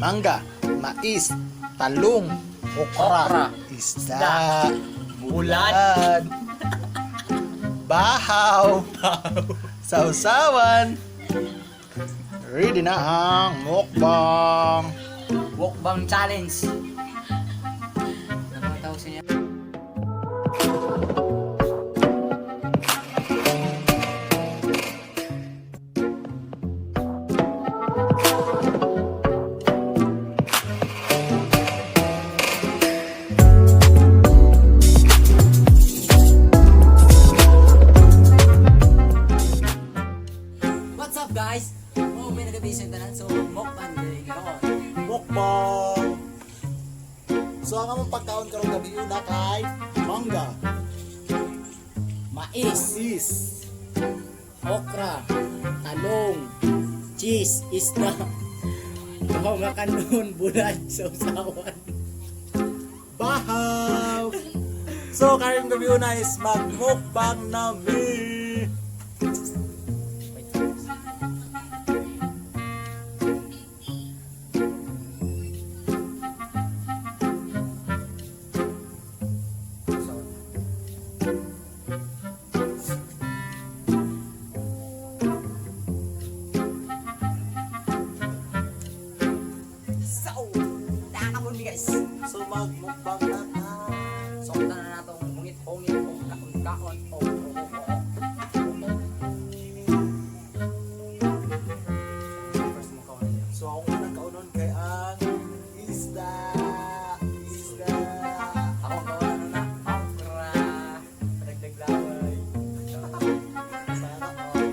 Mangga, mais, talong, okra, Okra. Isda, Bulad. Bulad, bahaw, sausawan. Ready na ang mukbang. Mukbang challenge. Napakatawa sa niya. What's up, guys? Oh, may nagabi sa tanan, so mukbang din karon. Mukbang. So ang among pagkaon karong gabi una kay mangga, Mais, is, okra, talong, cheese, isda, bahaw nga kanon, bulad, sausawan. Bahaw. So karong gabi una is magmukbang nami. So, nakakamon mi, guys. So magmukbang na ta. So, na na natong hungit-hungit o kaon-kaon o o o o. First mo kaon niya. So akong unang kaunon kay ang isda. Isda. Ako ang kaon ano na, okra, padagdag laway. Sana all.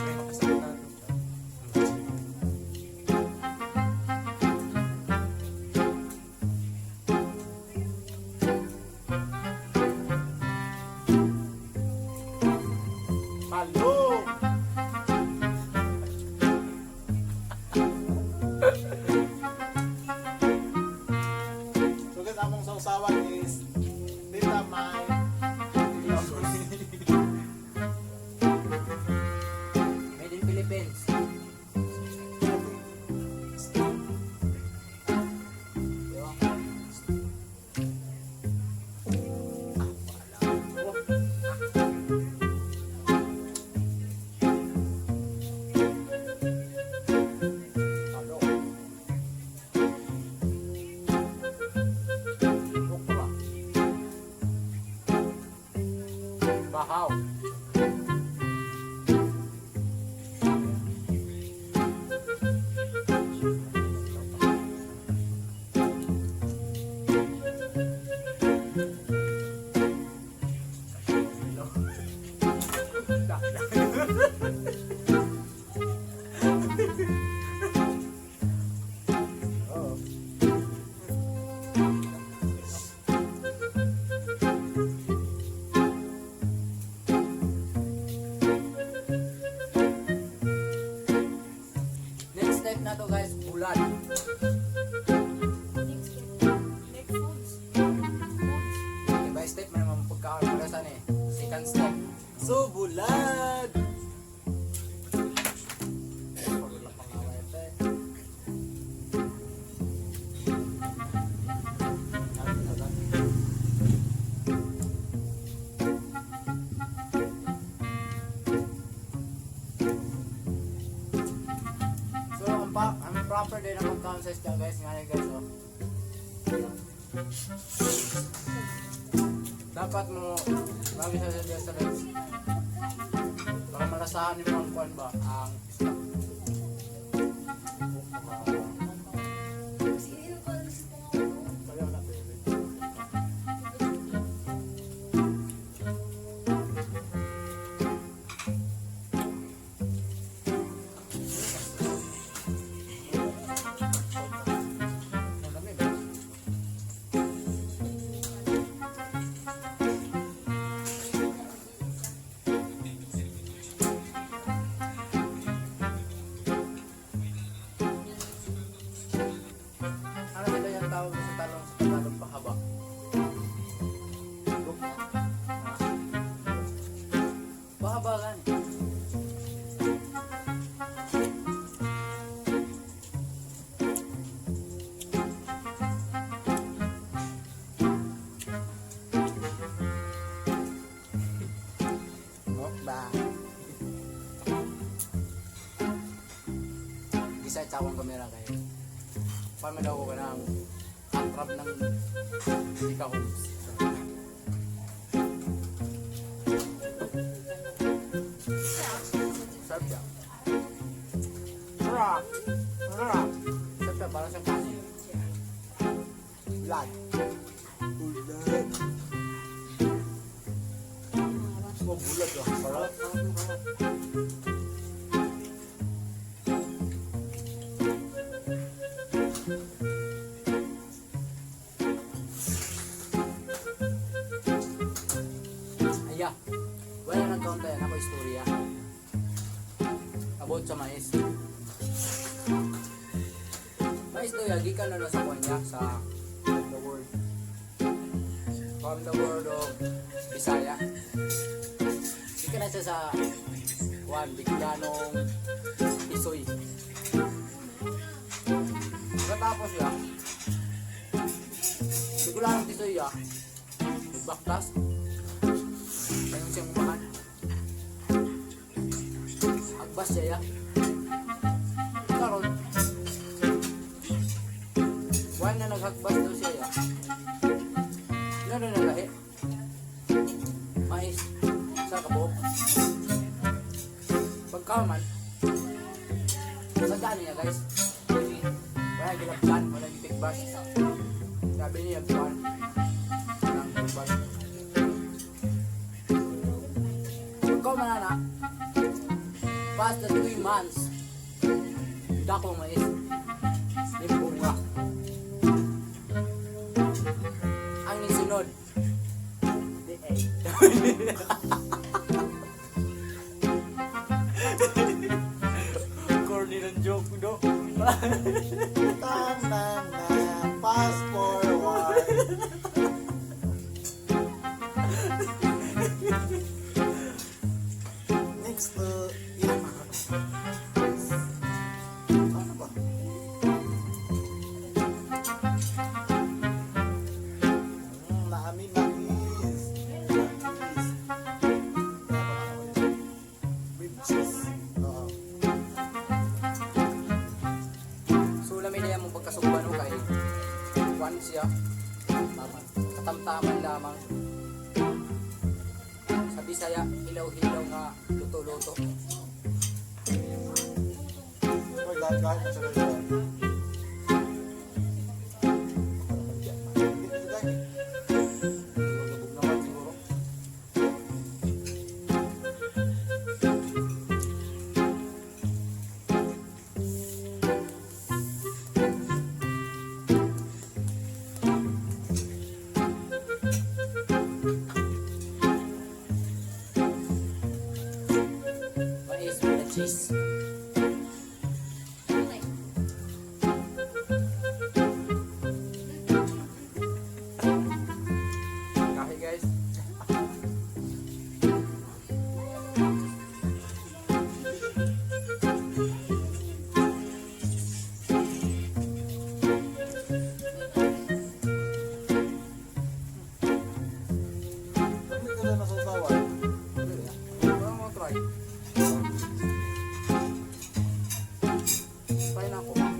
May makasagutan. Talong! So guys, among sausawan is Tita Mai. Made in Philippines. Diba? Ah, wala. Oh. Talong. Okra. Bahaw. Next step na to, guys, bulad. Next step. Next foods. Foods. Step by step man naman pagkaon para saan eh. Second step. So bulad! So ang proper day ng pagkaon sa isda, guys, nga yan, guys, oh. Dapat mo bagay sa sa sa legs. Para malasahan nimo ang kuan ba ang isda. Sino pa rin sa pangalan? Kaya na, baby. Ang dami ba? Pagpakait sa akong kamera kay paano daw ko ka ng atrap ng Ika Homes. Sarap siya. Sarap! Sarap! Sarap siya, parang siyang kanin. Blood. Bulag. Mabulag ah. Sarap. Aya, wala nang kaunta yan. Ako istorya. About sa mais. Mais daw ya, gikan na na sa kanya sa the world. From the world of Bisaya. Gikan na siya sa Juan Bicolanong Isoy. Pagkatapos siya, Bicolanong Tisoy ya, nagbaktas. Kayong siyang umahan. Agbas siya ya. Karon, wala na naghagbas daw siya ya. Gano'n na lahi. Mais sa kabuok. Pagkaman, sa niya guys. Wala gilabsan, wala gitikbas. Sabi niya, kuwan. Ang tikbas. Pagkaman na na, past the 3 months, dako mais. May bunga. Ang nisunod, the egg. Corny ng joke, do. Tang nang na. Fast forward. Next to yeah. Ano ba? Naami mais. Mais. With cheese. Oo. So, lamay na yan mong pagkasugba no, kay one siya. Tama. Katamtaman lamang. Sa Bisaya, hilaw-hilaw nga luto-luto. Uy, lahat-lahat na siya ganyan. Dito tayo. Magabog naman siguro. Mais with the cheese. Kahe guys. Bakit ka na nasasawan? Wala mo try. Try na ako. Wala.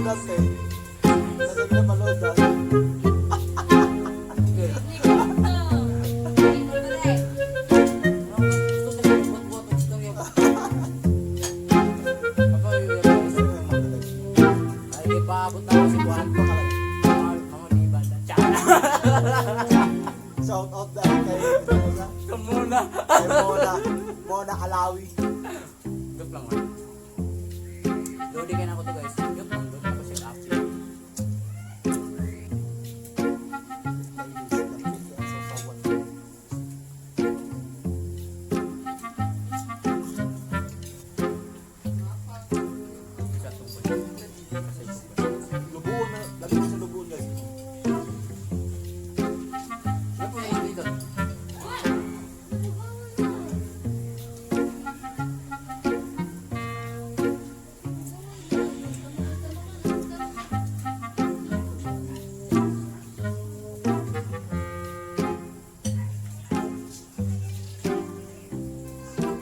Paludan eh. Nasa ginapaludan. Okay. Gusto ko buot-buot og istorya ba? Ako, yun, ay, di paabot na ako si Juan. Mga di ba? Tsaka. Shout out dahil kay Mona. Kamuna. Kay Mona. Mona Alawi. Joke lang man. Lodi kayo na ako to, guys. Joke lang. Joke ako set up. Sa tungkol. Sa tungkol. Lubuon na. Lagi mo sa lubuon, guys. Ano po yung dito?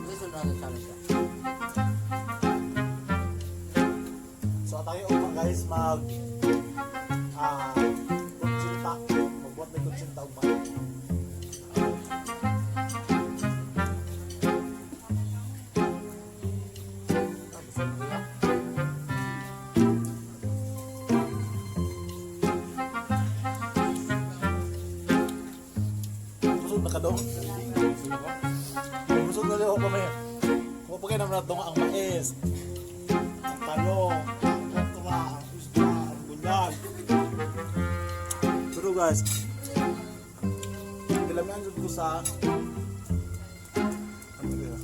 This is another challenge ka. So tayo upang, guys, mag kutsinta. Magbuhat may kutsinta upang. Ah, gusto mo ba? Busog na ka dong. Gusto mo ba? Busog na ako kami. Kung pa kayo naman natong ang mais, ang talong, ang okra, ang isda, ang bunyag. Pero guys, kilamian jud ko sa ano ba?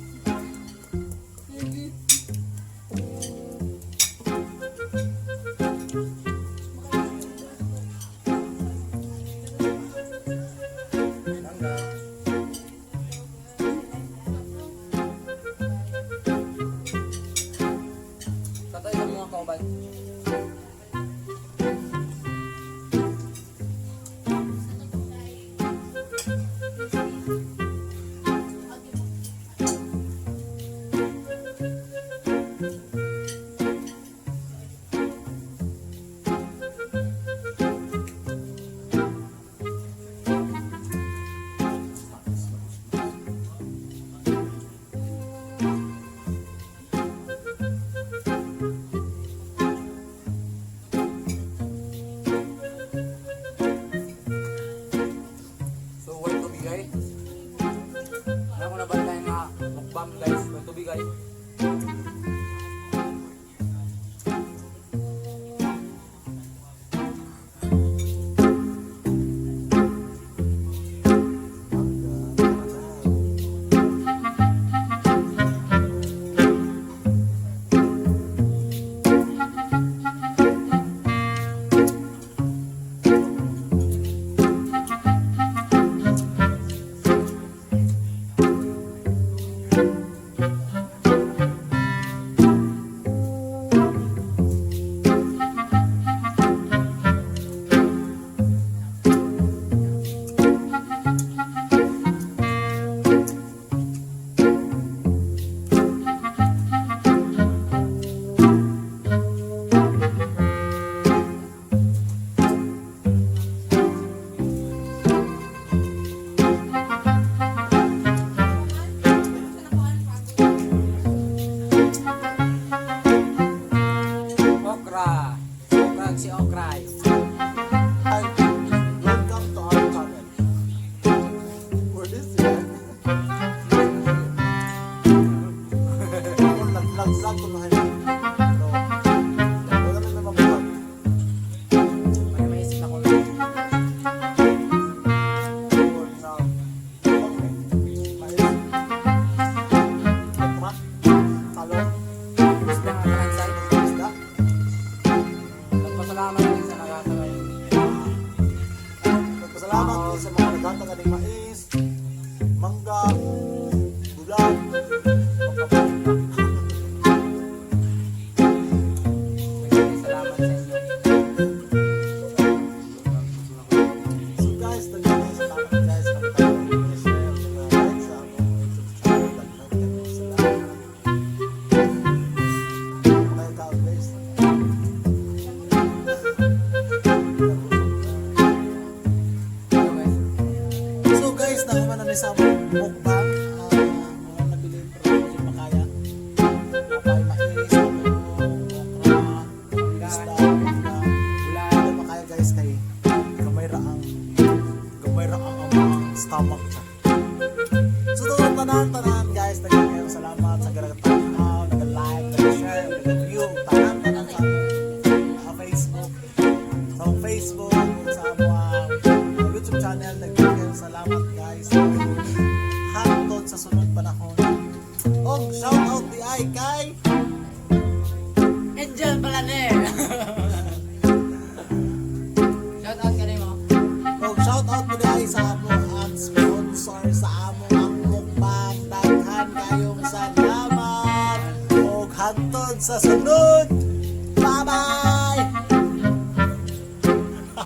Mangga. Tatay sa mga kauban. So, worth to bigay. Alam ko na ba tayo nga mukbang, guys? Worth to bigay. Okra. Okra si Okra. And welcome to our channel. For this year, ako nag-vlog ko na kayo. Pero, wala na naman vlog. May maisip na ko. Or na, mais, okra, talong, Isda nga kalansay. isda. Nagpasalamat din sa nagkasakay. Nagpasalamat din sa mga naghatag aning mais, mangga, bulag, pagpapalita. Salamat sa inyo. So guys, daghan salamat, guys. Pagtawag, share, like sa among YouTube channel. Daghan kaayo salamat. Kaya ka, guys. sa among mukbang. Wala nabilin pero hindi makaya. Napay mais, talong, okra, isda, mangga. Wala. Wala makaya, guys, kay gamay ra ang among stomach siya. So tanan tanan, guys, daghan kayong salamat sa nagtanaw, nag-like, nag-share, nag-view, tanan tanan sa among Facebook, sa among Facebook, sa among YouTube channel, daghan kayong salamat, guys. Hangtod sa sunod panahon. Og shout out di ay kay Angel Palaner. Shout out kanimo. Og shout out mo di ay sa among ang sponsor sa among ang mukbang. Daghan kayong salamat. Og hangtod sa sunod. Bye-bye!